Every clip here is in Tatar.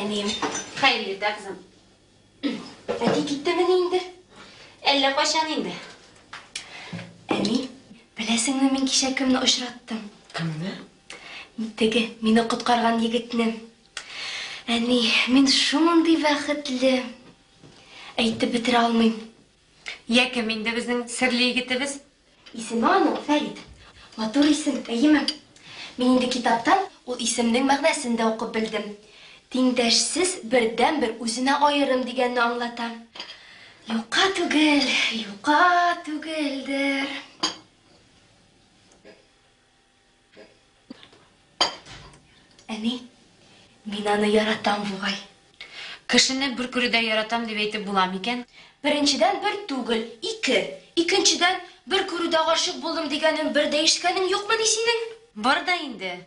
әнием. Хәерле иртә, кызым. Әти киттемени инде? Әллә кайчан инде. Әни, беләсеңме, мин кичә кемне очраттым? Кемне? Теге, мине коткарган егетне. Әни, мин шундый бәхетле. Әйтеп бетерә алмыйм. Йә, кем инде безнең серле егетебез? Исеме аның Фәрит. Матур исем, әйеме? Мин инде китаптан ул исемнең мәгънәсен дә укып белдем. Тиңдәшсез, бердәнбер, үзенә аерым дигәнне аңлата. Юкка түгел, юкка түгелдер. Әни, мин аны яратам бугай. Кешене бер күрүдә яратам дип әйтеп була микән? Беренчедән, бер түгел, ике. Икенчедән, бер күрүдә гашыйк булдым дигәнен бер дә ишеткәнең юкмыни синең? Бар да инде.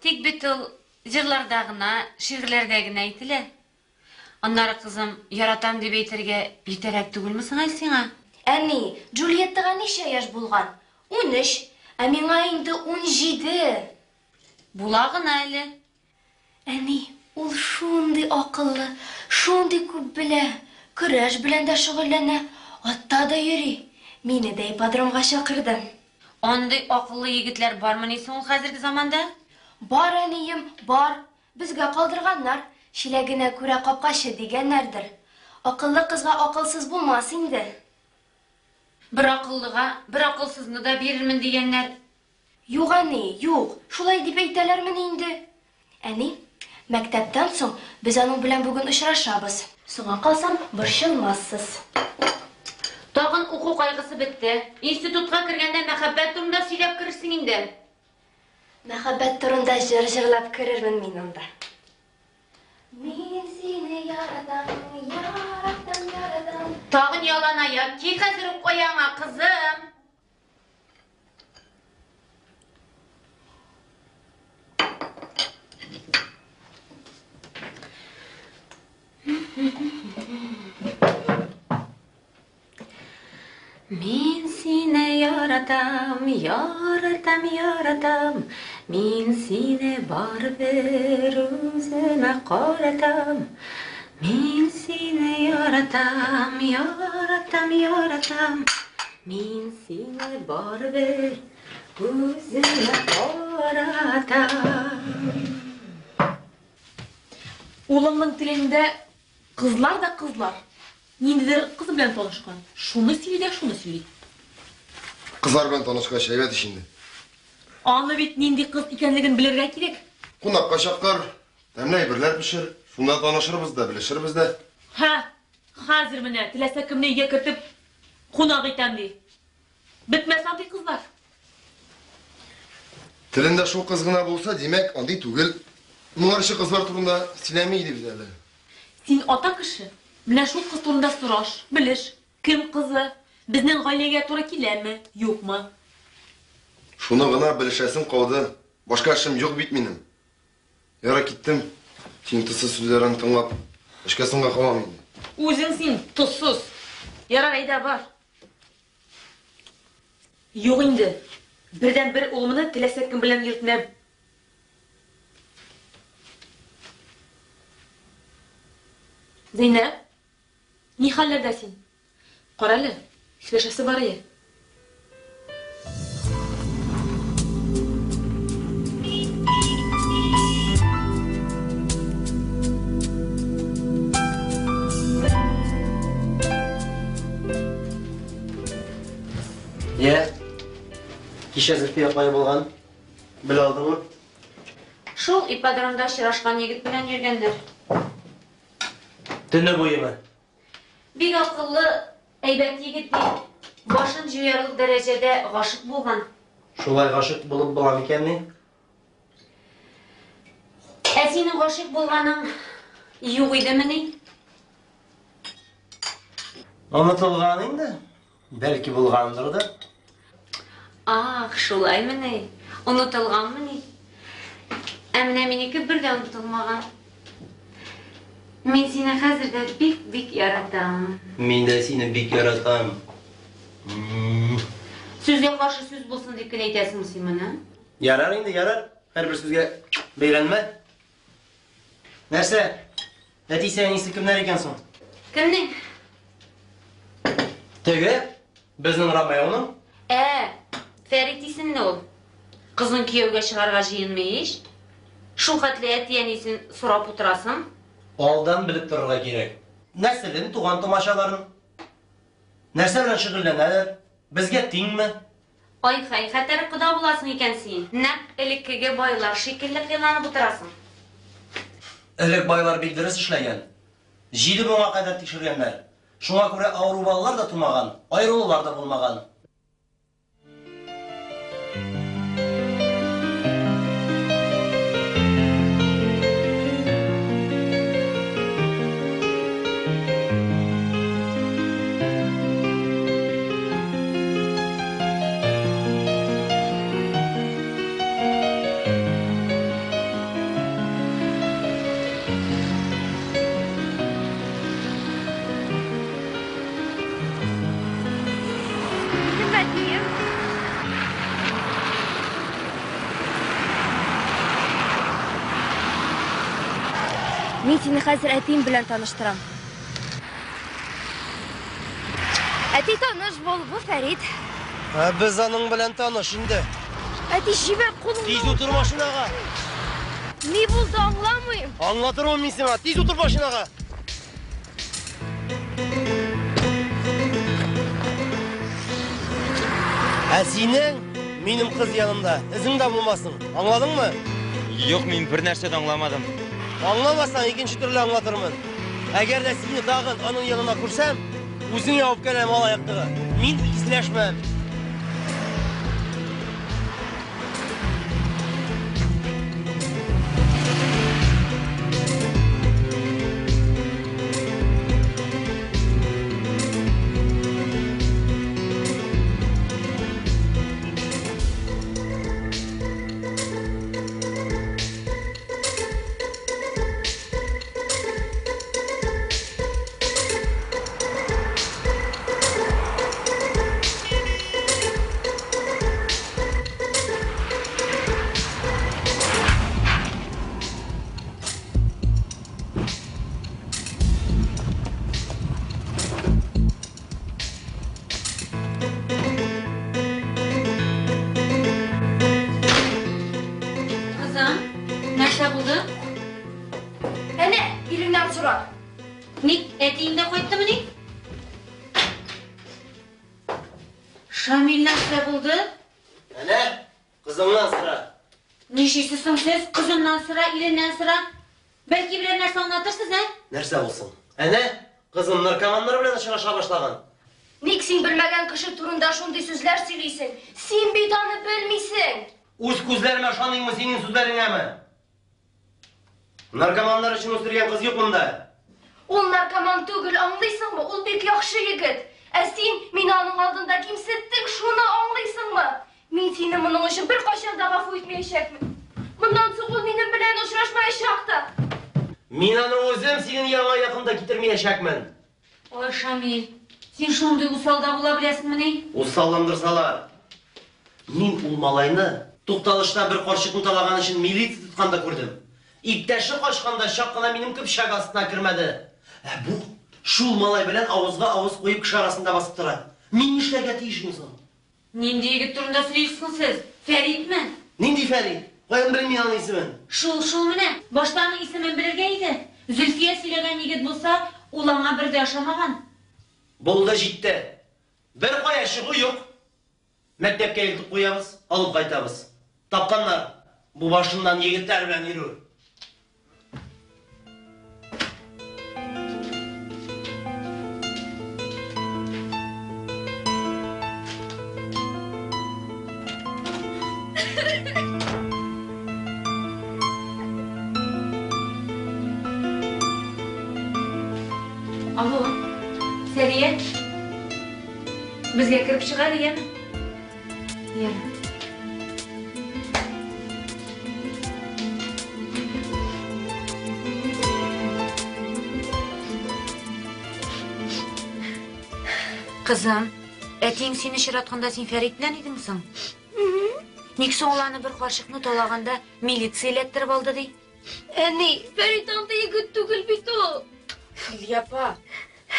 Тик бит ул җырларда гына, шигырьләрдә генә әйтелә. Аннары, кызым, яратам дип әйтергә иртәрәк түгелме соң әле сиңа? Әни, Джульеттага ничә яшь булган? 13. Ә миңа инде 17. Була гына әле. Әни, ул шундый акыллы, шундый күп белә. Көрәш белән дә шөгыльләнә, атта да йөри. Мине дә ипподромга чакырды. Андый акыллы егетләр бармыни соң ул хәзерге заманда? Бар, әнием, бар. Безгә калдырганнар, чиләгенә күрә капкачы дигәннәрдер. Акыллы кызга акылсыз булмас инде. Бер акыллыга бер акылсызны да бирермен дигәннәр. Юк, әни, юк, шулай дип әйтәләрмени инде? Әни, мәктәптән соң без аның белән бүген очрашабыз. Соңа калсам, борчылмассыз. Тагын уку кайгысы бетте. Институтка кергәндә мәхәббәт турында сөйләп керерсең инде. Мәхәббәт турында җыр җырлап керермен мин анда. Мин сине яратам, яратам, яратам. Тагын ялан аяк, ки хәзер үк аягыңа, кызым. Мин сине яратам, яратам, яратам, Мин сине барыбер үземә каратам. Мин сине яратам, яратам, яратам, Мин сине барыбер үземә каратам. Улыңның телендә кызлар да кызлар. Ниндидер кыз белән танышкан. Шуны сөйли дә шуны сөйли. Кызлар белән танышкач, әйбәт ич инде. Аны бит нинди кыз икәнлеген белергә кирәк. Кунакка чакыр, тәмле әйберләр пешер. Шунда танышырбыз да, белешербез дә. Һә, хәзер менә теләсә кемне өйгә кертеп кунак итәм ди. Бетмәс андый кызлар. Телендә шул кыз гына булса, димәк, андый түгел. Моңарчы кызлар турында сөйләми иде бит әле. Син ата кеше, менә шул кыз турында сораш, белеш, кем кызы, безнең гаиләгә туры киләме, юкмы? Шуны гына белешәсем калды. Башка эшем юк бит минем. Ярар, киттем. Синең тозсыз сүзләреңне тыңлап, эшкә соңга калам инде. Үзең син тозсыз. Ярар, әйдә, бар. Юк инде. Бердәнбер улымны теләсә кем белән йөртмәм. Зәйнәп, ни хәлләрдә син? Карале, сөйләшәсе бар ие. Йә, кичә Зөлфия кая булган? Белә алдыңмы? Шул ипподромда очрашкан егет белән йөргәннәр. Төне буемы? Бик акыллы, әйбәт егет ди. Башын җуярлык дәрәҗәдә гашыйк булган. Шулай гашыйк булып була микәнни? Ә синең гашыйк булганың юк идемени? Онытылган инде. Бәлки булгандыр да. Ах, шулаймыни? Онытылганмыни? Ә менә минеке бер дә онытылмаган. Мин сине хәзер дә бик-бик яратам. Мин дә сине бик яратам. Сүзгә каршы сүз булсын дип кенә әйтәсеңме син моны? Ярар инде, ярар. Һәрбер сүзгә бәйләнмә. Нәрсә? Әтисе, әнисе кемнәр икән соң? Кемнең? Теге, безнең Ромеоның. Ә, Фәрит исемле ул. Кызың кияүгә чыгарга җыенмый ич. Шул хәтле әти-әнисен сорап утырасың. Алдан белеп торырга кирәк. Нәселен, туган тумачаларын. Нәрсә белән шөгыльләнәләр? Безгә тиңме? Ай-хай, хәтәр кода буласың икән син. Нәкъ элеккеге байлар шикелле кыйланып утырасың. Элек байлар бик дөрес эшләгән. Җиде буынга кадәр тикшергәннәр. Шуңа күрә авыру балалар да тумаган, аерылулар да булмаган. Минем әтием. Мин сине хәзер әтием белән таныштырам. Әти таныш бул, бу Фәрит. Ә без аның белән таныш инде. Әти җибәр кулыңны. Тиз утыр машинага. Ни булды аңламыйм. Аңлатырмын мин сиңа. Тиз утыр машинага. Ә синең минем кыз янымда эзең дә булмасын. Аңладыңмы? Юк, мин бер нәрсә дә аңламадым. Аңламасаң, икенче төрле аңлатырмын. Әгәр дә сине тагын аның янына күрсәм, үзеңә үпкәләм алаяктыгы. Мин исләшмәм. Кызым, нәрсә булды? Әнә, иреңнән сора. Ник әтиең дә кайттымыни? Шамил нәрсә булды? Әнә, кызыңнан сора. Нишлисез соң сез? Кызымнан сора, иреннән сора. Бәлки берәр нәрсә аңлатырсыз, ә? Нәрсә булсын? Әнә, кызым наркоманнар белән очраша башлаган. Ник син белмәгән кеше турында шундый сүзләр сөйлисең? Син бит аны белмисең. Үз күзләремә ышаныйммы синең сүзләреңәме? Наркоманнар өчен үстергән кыз юк монда. Ул наркоман түгел, аңлыйсыңмы? Ул бик яхшы егет. Ә син мине аның алдында кимсеттең, шуны аңлыйсыңмы? Мин сине моның өчен беркайчан да гафу итмәячәкмен. Моннан соң ул минем белән очрашмаячак та. Мин аны үзем синең яныңа якын да китермәячәкмен. Ой, Шамил, син шундый усал да була беләсеңмени? Усалландырсалар. Мин ул малайны тукталышта бер карчыкны талаган өчен милиция тотканда күрдем. Иптәше качканда чак кына минем көпчәк астына кермәде. Ә бу шул малай белән авызга авыз куеп кеше арасында басып тора. Мин нишләргә тиешмен соң? Нинди егет турында сөйлисез соң сез? Фәритме? Нинди Фәрит? Каян белим мин аның исемен? Шул, шул менә. Башта аның исемен белергә иде. Зөлфия сөйләгән егет булса, ул аңа бер дә ошамаган. Булды, җитте. Бер кая чыгу юк. Мәктәпкә илтеп куябыз, алып кайтабыз. Тапканнар бу башыннан егетләр белән йөрү. Алло, Сәрия. Безгә кереп чыга әле, яме? Яме. Кызым, әтиең сине очратканда син Фәрит белән идеңме соң? Ник соң ул аны бер карчыкны талаганда милиция эләктереп алды ди? Әни, Фәрит андый егет түгел бит ул. Хәлия апа,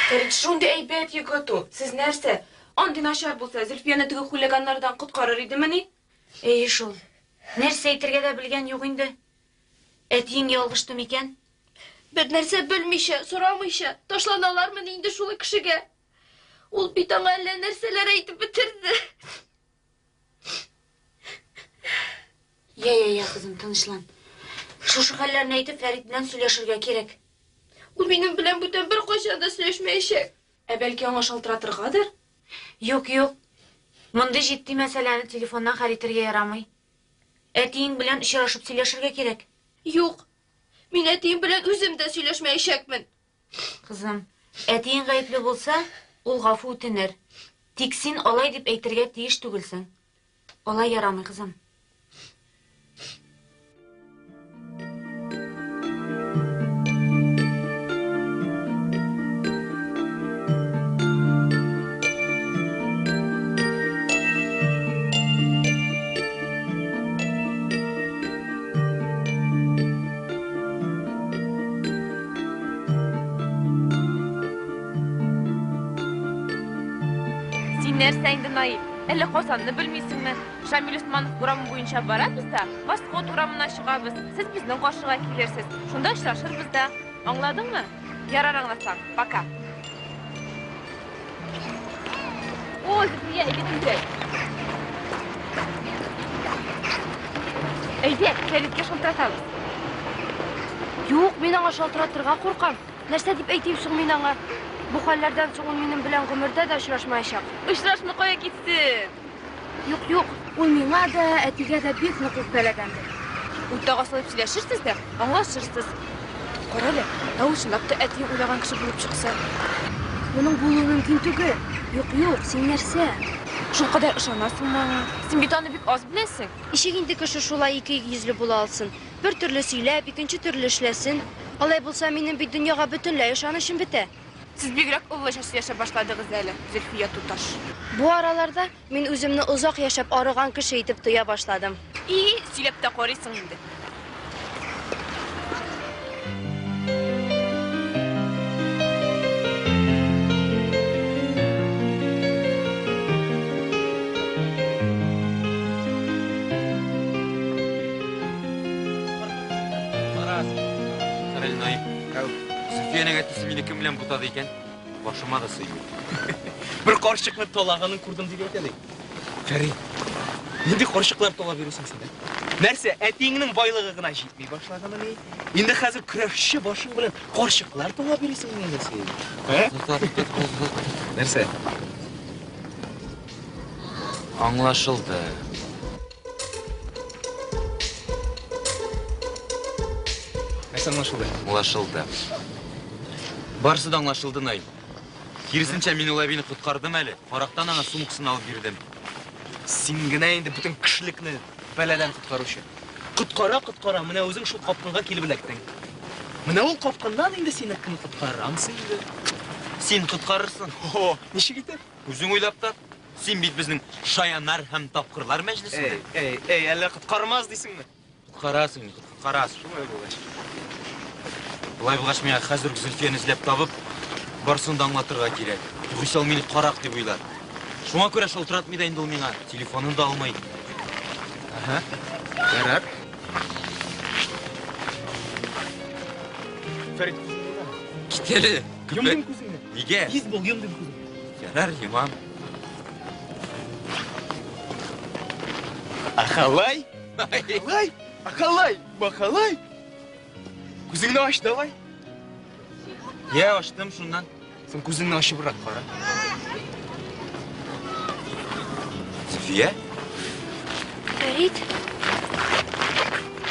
Фәрит шундый әйбәт егет ул. Сез нәрсә? Андый начар булса, Зөлфияне теге хулиганнардан коткарыр идемени? Әйе шул. Нәрсә әйтергә дә белгән юк инде. Әтиең ялгышты микән? Бер нәрсә белмичә, сорамыйча ташланалармыни инде шулай кешегә? Ул бит аңа әллә нәрсәләр әйтеп бетерде. Я, я, я, кызым, тынычлан. Шушы хәлләрне әйтеп, Фәрит белән сөйләшергә кирәк. Ул минем белән бүтән беркайчан да сөйләшмәячәк. Ә бәлки аңа шалтыратыргадыр? Юк, юк. Мондый җитди мәсьәләне телефоннан хәл итәргә ярамый. Әтиең белән очрашып сөйләшергә кирәк. Юк. Мин әтием белән үзем дә сөйләшмәячәкмен. Кызым, әтиең гаепле булса, ул гафу үтенер. Тик син алай дип әйтергә тиеш түгелсең. Алай ярамый, кызым. Син нәрсә инде, Наил? Әллә Казанны белмисеңме? Шамил Усманов урамы буенча барабыз да, Восход урамына чыгабыз. Сез безнең каршыга килерсез. Шунда очрашырбыз да. Аңладыңмы? Ярар аңласаң. Пока. О, Зөлфия, әйдә тизрәк. Әйдә, Фәриткә шалтыратабыз. Юк, мин аңа шалтыратырга куркам. Нәрсә дип әйтим соң мин аңа? Бу хәлләрдән соң ул минем белән гомердә дә очрашмаячак. Очрашмый кая китсен? Юк, юк, ул миңа да, әтигә дә бик нык үпкәләгәндер. Уртага салып сөйләшерсез дә, аңлашырсыз. Кара әле, ә ул чынлап та әтиең уйлаган кеше булып чыкса? Моның булуы мөмкин түгел. Юк, юк, син нәрсә? Шулкадәр ышанасыңмы аңа? Син бит аны бик аз беләсең. Ничек инде кеше шулай ике йөзле була алсын? Бер төрле сөйләп, икенче төрле эшләсен. Алай булса, минем бит дөньяга бөтенләй ышанычым бетә. Сез бигрәк олылыча сөйләшә башладыгыз әле, Зөлфия туташ. Бу араларда мин үземне озак яшәп арыган кеше итеп тоя башладым. И, сөйләп тә карыйсың инде. Карале, Наил. Зөлфиянең әтисе мине кем белән бутады икән? Башыма да сыймый. Бер карчыкны талаганын күрдем дип әйтә ди. Фәрит, нинди карчыклар талап йөрисең син? Ә? Нәрсә, әтиеңнең байлыгы гына җитми башлаганмыни? Инде хәзер көрәшче башың белән карчыклар талап йөрисең инде син. Ә? Нәрсә? Аңлашылды. Нәрсә аңлашылды? Аңлашылды. Барысы да аңлашылды, Наил. Киресенчә, мин ул әбине коткардым әле. Карактан аңа сумкасын алып бирдем. Син генә инде бөтен кешелекне бәладән коткаручы. Коткара, коткара, менә үзең шул капкынга килеп эләктең. Менә ул капкыннан инде сине кем коткарыр? Анысы инде. Син коткарырсың. О, ничек итеп? Үзең уйлап тап. Син бит безнең шаяннар һәм тапкырлар мәҗлесендә. Эй, эй, эй, әллә коткармас дисеңме? Коткарасың, коткарасың. Шулай булгач. Болай булгач, миңа хәзер үк Зөлфияне эзләп табып, барысын да аңлатырга кирәк. Югыйсә ул мине карак дип уйлар. Шуңа күрә шалтыратмый да инде ул миңа, телефонын да алмый. Ага. Ярар. Фәрит, Кит әле. Йомдым күзеңне. Нигә? Тиз бул, йомдым күзеңне. Ярар, йомам. Ахалай? Ахалай? Ахалай? Махалай? Күзеңне ач, давай. Я, ачтым шуннан. Син күзеңне ачыбрак кара. Зөлфия? Фәрит,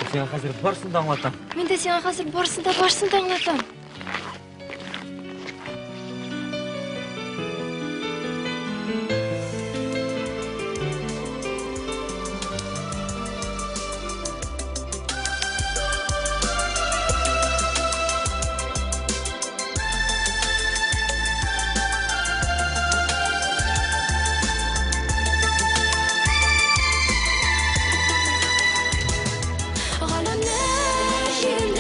Мин сиңа хәзер барысын да аңлатам. мин дә сиңа хәзер барысын да, барысын да аңлатам. Галәмне җил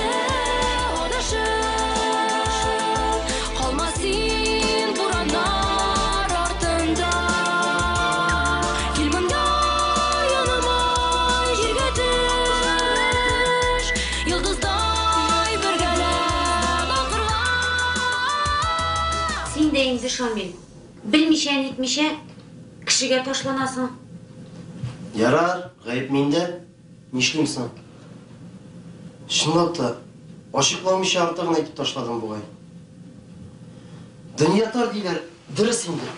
Шамил. Белмичә, нитмичә кешегә ташланасың. Ярар, гаеп миндә. Нишлим соң? Чынлап та, ачыкламыйча артыгын әйтеп ташладым бугай. Дөнья тар диләр, дөрес инде.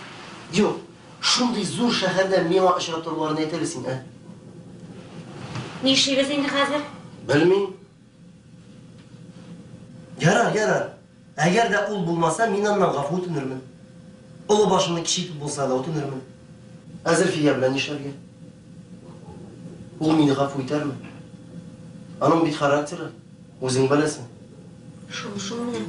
Юк, шундый зур шәһәрдә миңа очратуларын әйт әле син, ә? Нишлибез инде хәзер? Белмим. Ярар, ярар. Әгәр дә ул булмаса, мин аннан гафу үтенермен. Олы башымны кече итеп булса да үтенермен. Ә Зөлфия белән нишләргә? Ул мине гафу итәрме? Аның бит характеры, үзең беләсең. Шул шул менә.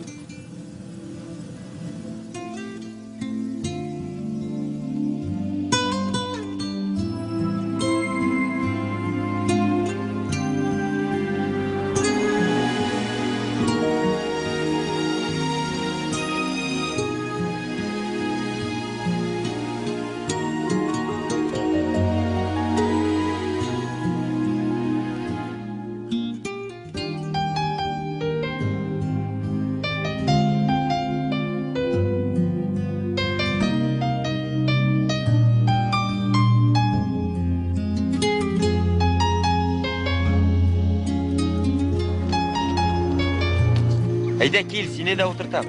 Әйдә кил, сине дә утыртам.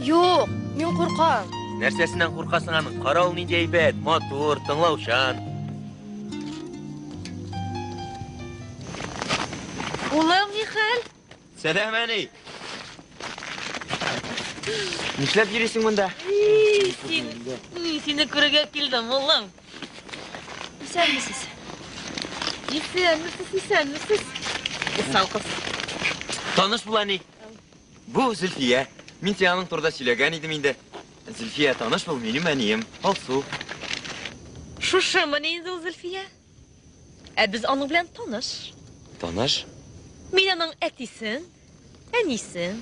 Юк, мин куркам. Нәрсәсеннән куркасың аның? Кара ул нинди әйбәт, матур, тыңлаучан. Улым, ни хәл? Сәлам, әни. Нишләп йөрисең монда? И, син, мин сине күрергә килдем, улым. Исәнмесез. Исәнмесез, исәнмесез. Усал кыз. Таныш бул, әни. Бу Зөлфия. Мин сиңа аның турында сөйләгән идем инде. Зөлфия, таныш бул, минем әнием, Алсу. Шушымыни инде ул Зөлфия? Ә без аның белән таныш. Таныш? Мин аның әтисен, әнисен,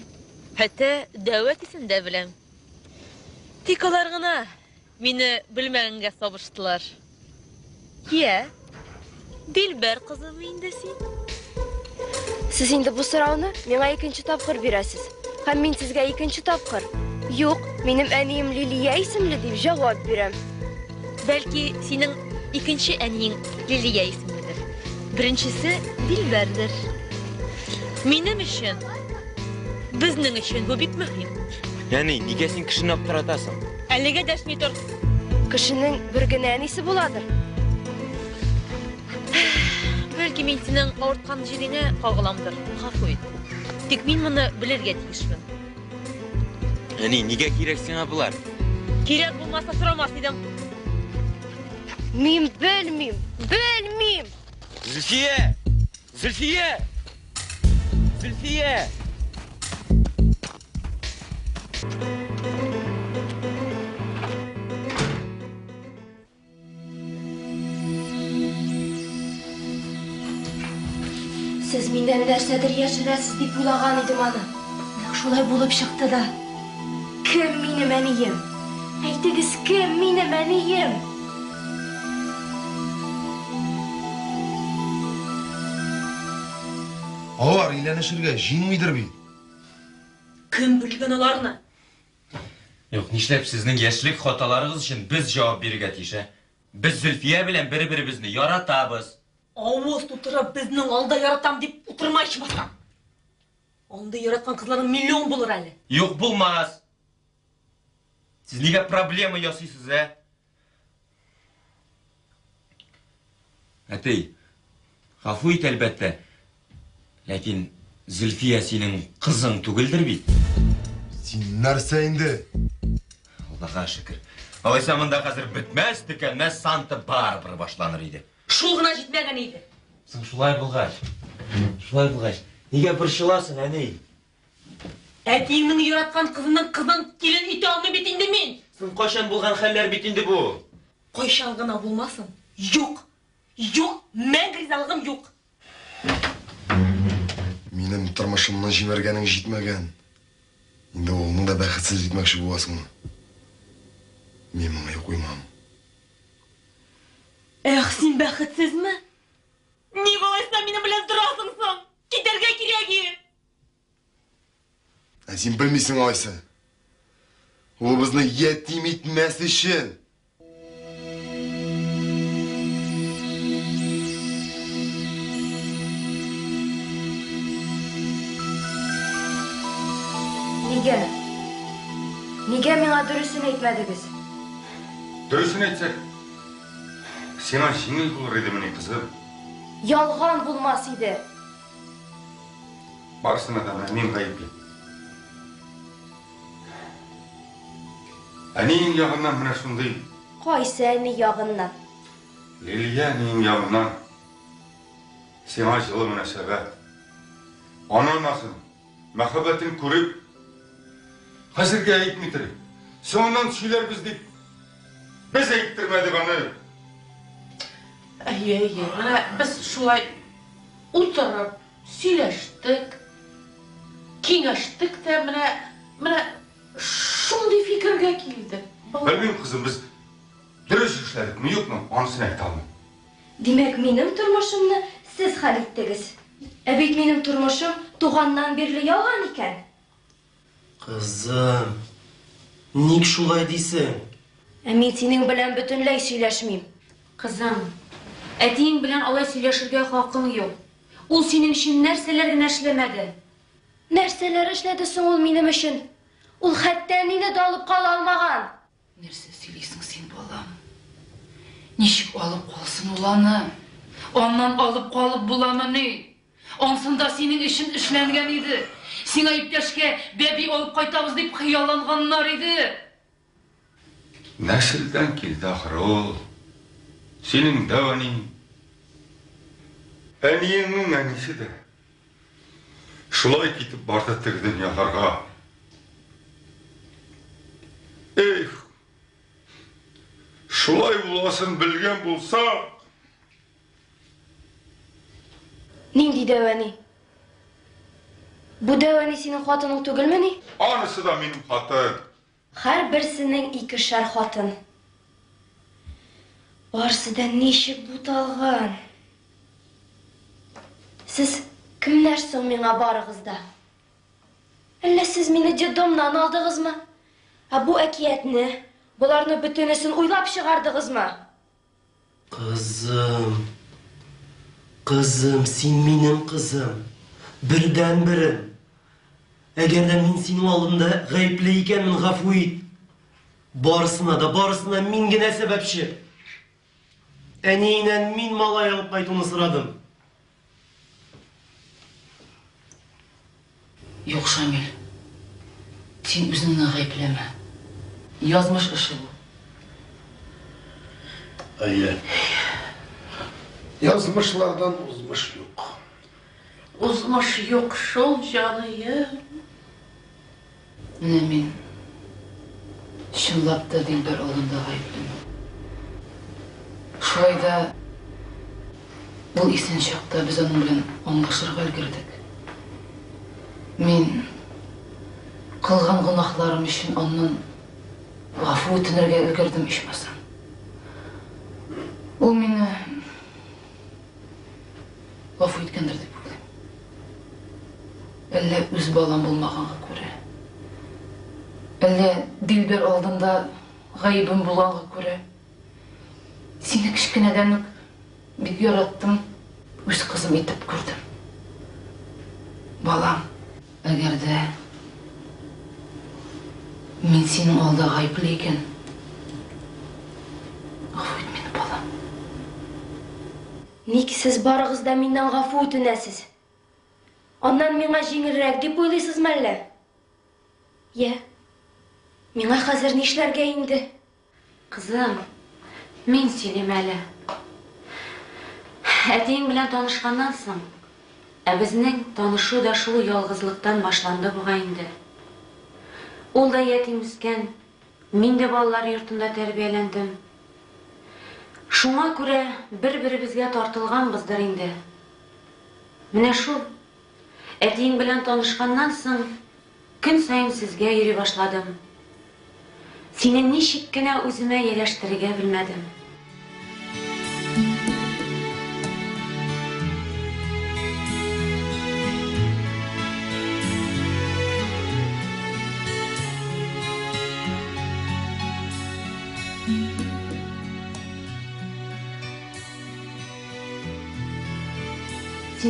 хәтта дәү әтисен дә беләм. Тик алар гына мине белмәгәнгә сабыштылар. Йә, Дилбәр кызымы инде син? Сез инде бу сорауны миңа икенче тапкыр бирәсез. Һәм мин сезгә икенче тапкыр, юк, минем әнием Лилия исемле дип җавап бирәм. Бәлки, синең икенче әниең Лилия исемледер. Беренчесе Дилбәрдер. Минем өчен, безнең өчен бу бик мөһим. Әни, нигә син кешене аптыратасың? Әлегә дәшми тор. Кешенең бер генә әнисе буладыр. Бәлки мин синең авырткан җиреңә кагыламдыр. Гафу ит. Тик мин моны белергә тиешмен. Әни, нигә кирәк сиңа болар? Кирәк булмаса сорамас идем. Мин белмим, белмим. Зөлфия! Зөлфия! Зөлфия! Сез миннән нәрсәдер яшерәсез дип уйлаган идем аны. Нәкъ шулай булып чыкты да. Кем минем әнием? Әйтегез, кем минем әнием? Алар өйләнешергә җыенмыйдыр бит. Кем белгән аларны? Юк, нишләп сезнең яшьлек хаталарыгыз өчен без җавап бирергә тиеш, ә? Без Зөлфия белән бер-беребезне яратабыз. Авыз тутырып безнең алда яратам дип утырма ичмасам. Андый яраткан кызларның миллион булыр әле. Юк, булмас. Сез нигә проблема ясыйсыз, ә? Әти, гафу ит, әлбәттә. Ләкин Зөлфия синең кызың түгелдер бит? Син нәрсә инде? Аллага шөкер. Алайса монда хәзер бетмәс, төкәнмәс Санта-Барбара башланыр иде. Шул гына җитмәгән иде. Соң шулай булгач, шулай булгач, нигә борчыласың, әни? Әтиеңнең яраткан кызының кызын килен итә алмыйм бит инде мин. Соң кайчан булган хәлләр бит инде бу? Кайчан гына булмасын, юк, юк, мәңге ризалыгым юк. Минем тормышымны җимергәнең җитмәгән. Инде улыңны да бәхетсез итмәкче буласыңмы? Мин моңа юл куймам. Эх, син бәхетсезме? Ник алайса минем белән торасың соң? Китәргә кирәк. Ә син белмисең алайса. Улыбызны ятим итмәс өчен. Нигә? Нигә миңа дөресен әйтмәдегез? Дөресен әйтсәк, сиңа җиңел булыр идемени, кызым? Ялган булмас иде. Барысына да менә мин гаепле. Әниең ягыннан менә шундый. Кайсы әни ягыннан? Лилия әниең ягыннан сиңа җылы мөнәсәбәт. Ана назын, мәхәббәтен күреп, хәзергә әйтми торыйк. Соңыннан сөйләрбез дип, без әйттермәдек аны. Әйе, әйе, менә без шулай утырып сөйләштек, киңәштек тә, менә, менә шундый фикергә килдек. Белмим, кызым, без дөрес эшләдекме, юкмы, анысын әйтә алмыйм. Димәк, минем тормышымны сез хәл иттегез. Ә бит минем тормышым туганнан бирле ялган икән. Кызым, ник шулай дисең? Ә мин синең белән бөтенләй сөйләшмим. Кызым, әтиең белән алай сөйләшергә хакың юк. Ул синең өчен нәрсәләр генә эшләмәде. Нәрсәләр эшләде соң ул минем өчен? Ул хәтта әнине дә алып кала алмаган. Нәрсә сөйлисең син, балам? Ничек алып калсын ул аны? Аннан алып калып буламыни? Ансында синең өчен эшләнгән иде. Сиңа иптәшкә бәби алып кайтабыз дип хыялланганнар иде. Нәселдән килде ахры ул. Синең дәү әниең, әниеңнең әнисе дә шулай китеп барды теге дөньяларга. Эх, шулай буласын белгән булсак. Нинди дәү әни? Бу дәү әни синең хатының түгелмени? Анысы да минем хатын. Һәрберсенең икешәр хатын. Барысы да ничек буталган. Сез кемнәр соң миңа барыгыз да? Әллә сез мине детдомнан алдыгызмы? Ә бу әкиятне, боларны бөтенесен уйлап чыгардыгызмы? Кызым, кызым, син минем кызым, бердәнберем. Әгәр дә мин синең алдында гаепле икәнмен, гафу ит. Барысына да, барысына мин генә сәбәпче. Әниеңнән мин малай алып кайтуны сорадым. Юк, Шамил, син үзеңне гаепләмә. Язмыш эше бу. Әйе. Язмышлардан узмыш юк. Узмыш юк шул, җаныем. Менә мин чынлап та Дилбәр алдында гаеплемен. Шулай да ул исән чакта без аның белән аңлашырга өлгердек. Мин кылган гөнаһларым өчен аннан гафу үтенергә өлгердем ичмасам. Ул мине гафу иткәндер дип уйлыйм. Әллә үз балам булмаганга күрә, әллә Дилбәр алдында гаебем булганга күрә. Сине кечкенәдән үк бик яраттым, үз кызым итеп күрдем. Балам, әгәр дә мин синең алда гаепле икән, гафу ит мине, балам. Ник сез барыгыз да миннән гафу үтенәсез? Аннан миңа җиңелрәк дип уйлыйсызмы әллә? Йә, миңа хәзер нишләргә инде? Кызым, мин сөйлим әле. Әтиең белән танышканнан соң, ә безнең танышу да шул ялгызлыктан башланды бугай инде. Ул да ятим үскән, мин дә балалар йортында тәрбияләндем. Шуңа күрә бер-беребезгә тартылганбыздыр инде. Менә шул. Әтиең белән танышканнан соң, көн саен сезгә йөри башладым. Сине ничек кенә үземә ияләштерергә белмәдем. Син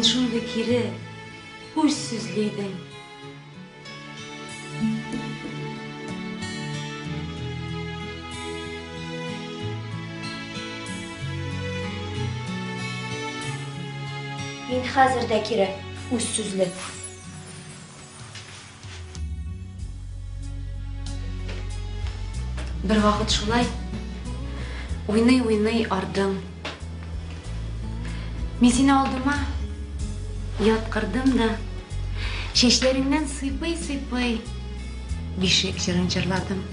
шундый кире, үз сүзле идең. Мин хәзер дә кире, үз сүзле. Бервакыт шулай уйный-уйный ардым. Мин сине алдыма яткырдым да, чәчләреңнән сыйпый-сыйпый бишек җырын җырладым.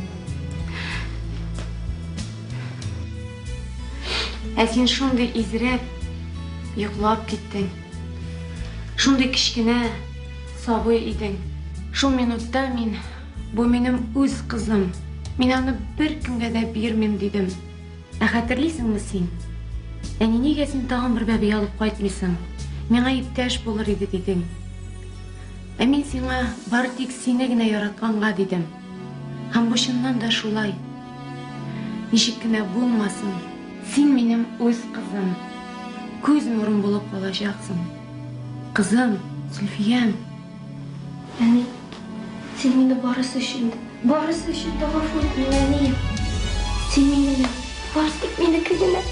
Ә син шундый изрәп йоклап киттең. Шундый кечкенә, сабый идең. Шул минутта мин, бу минем үз кызым, мин аны беркемгә дә бирмим, дидем. Ә хәтерлисеңме син? Әни, нигә син тагын бер бәби алып кайтмыйсың? Миңа иптәш булыр иде, дидең. Ә мин сиңа бары тик сине генә яратканга, дидем. Һәм бу чыннан да шулай. Ничек кенә булмасын, син минем үз кызым, күз нурым булып калачаксың. Кызым, Зөлфиям. Әни, син мине барысы өчен дә, барысы өчен дә гафу ит мине, әнием. Син мине, бары тик минеке генә.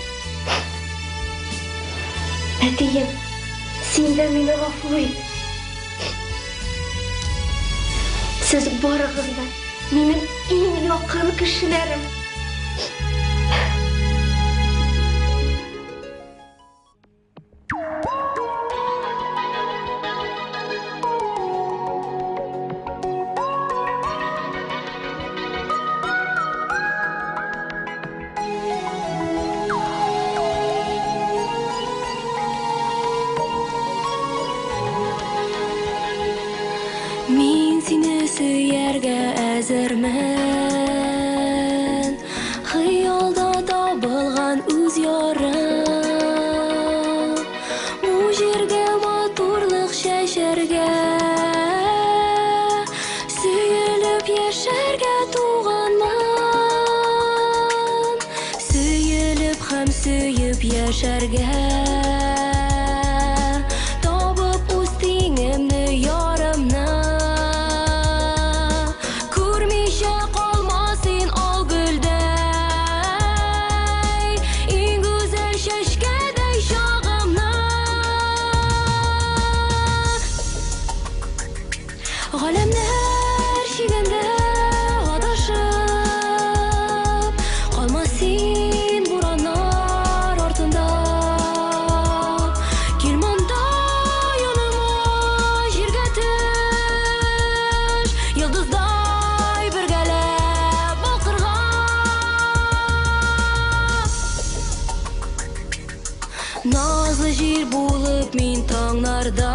Әтием, син дә мине гафу ит. Сез барыгыз да минем иң якын кешеләрем. Мин сине сөяргә әзермен. Хыялда табылган үз ярым. Бу җиргә матурлык чәчәргә, сөелеп яшәргә туганмын. Сөелеп һәм сөеп яшәргә. Табып үз тиңемне, ярымны. Күрмичә калма син ал гөлдәй, иң гүзәл чәчкәдәй чагымны. Галәмнәр чигендә адашып, калма син бураннар артында. Кил монда яныма, җиргә төш, йолдыздай бергәләп балкырга. Назлы җил булып мин таңнарда